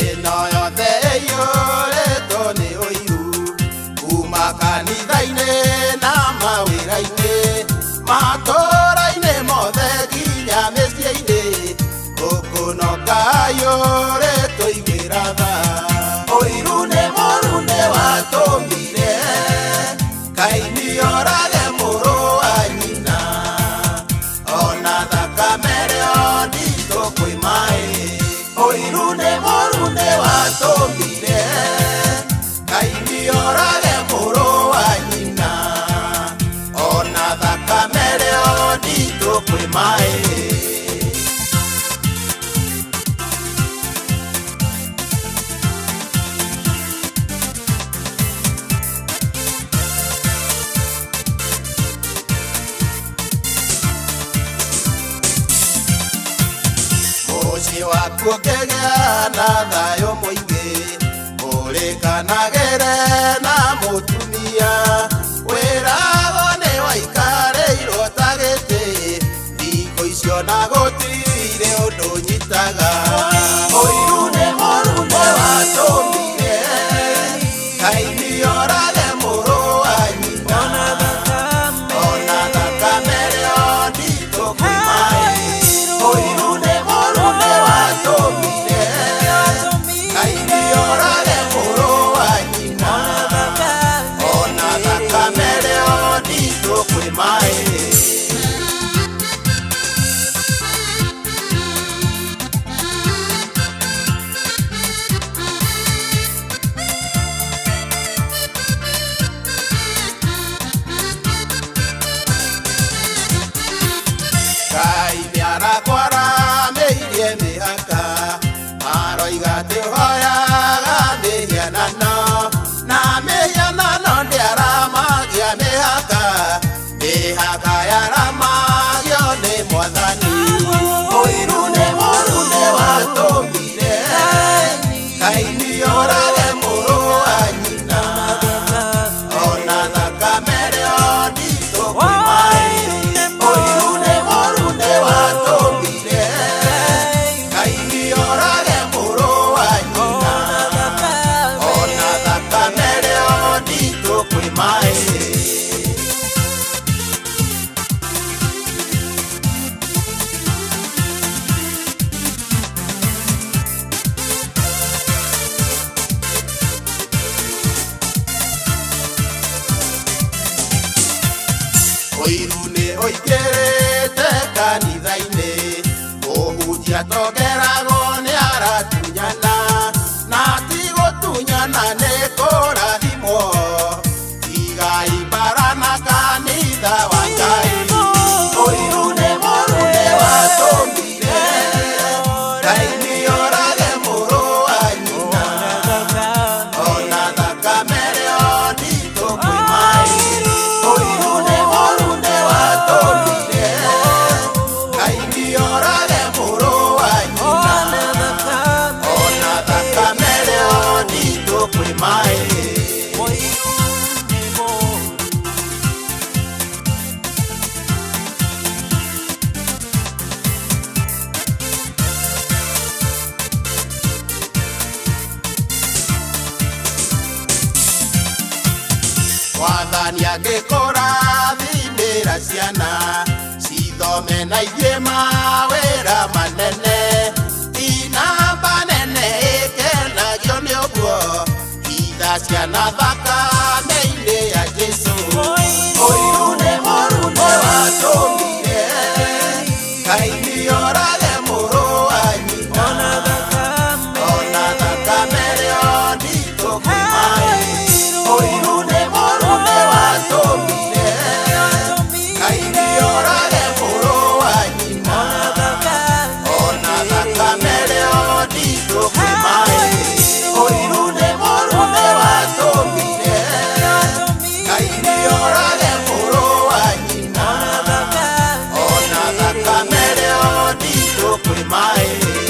Ĩno yothe ĩiyũrĩtwo nĩ ũiru kuma kanitha-inĩ na mawĩra-inĩ, matũũra-inĩ mothe nginya mĩciĩ-inĩ, gũkũ no kaiyũrĩtwo iguĩra tha. Ũiru nĩ mũru nĩ watũmire Kaini orage mũrũ wa nyina, ona thakame rĩo nditũ kwĩ maĩ. Ũiru nĩ mũru nĩ watũmire Kaini orage mũrũ wa nyina, ona thakame rĩo nditũ kwĩ maĩ. Mũciĩ waku ũkĩgĩa na thayũ mũingĩ, mũrĩkanagĩre na mũtumia, wĩrago nĩ waikarĩirwo ta gĩtĩ, thikũ icio na gũtirĩ ũndũ nyitaga. Ũiru nĩ mũru nĩ watũmire Kaini orage mũrũ wa nyina, ona thakame rĩo nditũ kwĩ maĩ. Ũiru nĩ mũru nĩ watũmire Kaini orage mũrũ wa nyina, ona thakame rĩo nditũ kwĩ maĩ. Ngai nĩarakwaramĩirie mĩhaka, aroiga atĩ ũhoyaga mĩhianano, na mĩhianano ndĩaramagia mĩhaka, mĩhaka yaramagio nĩ Mwathani. Ũiru nĩ mũru nĩ watũmire Kaini orage mũrũ wa nyina, ona thakame rĩo nditũ kwĩ maĩ. Ũiru nĩ mũru nĩ watũmire Kaini orage mũrũ wa nyina, ona thakame rĩo nditũ kwĩ maĩ. Ũiru nĩ ũingĩrĩte kanitha-inĩ, mũhunjia togeragwo nĩ aratunyana, na ti gũtunyana nĩ kũrathimwo, tigai mbara na kanitha wa Ngai. Ũiru nĩ mũru nĩ watũmire Kaini orage mũrũ wa nyina, ona thakame rĩo nditũ kwĩ maĩ. Ũiru nĩ mũru nĩ watũmire Kaini orage mũrũ wa nyina, ona thakame rĩo nditũ kwĩ maĩ. Mwathani angĩkũrathimĩra ciana cithome na ithiĩ mawĩra manene, ti namba nene ĩkenagio nĩ ũguo, hitha ciana thakame-inĩ ya Jesũ. Ũiru nĩ mũru nĩ watũmire Kaini orage mũrũ wa nyina, ona thakame rĩo nditũ kwĩ maĩ. Ũiru nĩ mũru nĩ watũmire Kaini orage mũrũ wa nyina, ona thakame rĩo nditũ kwĩ maĩ. Ũiru nĩ mũru nĩ watũmire maĩ.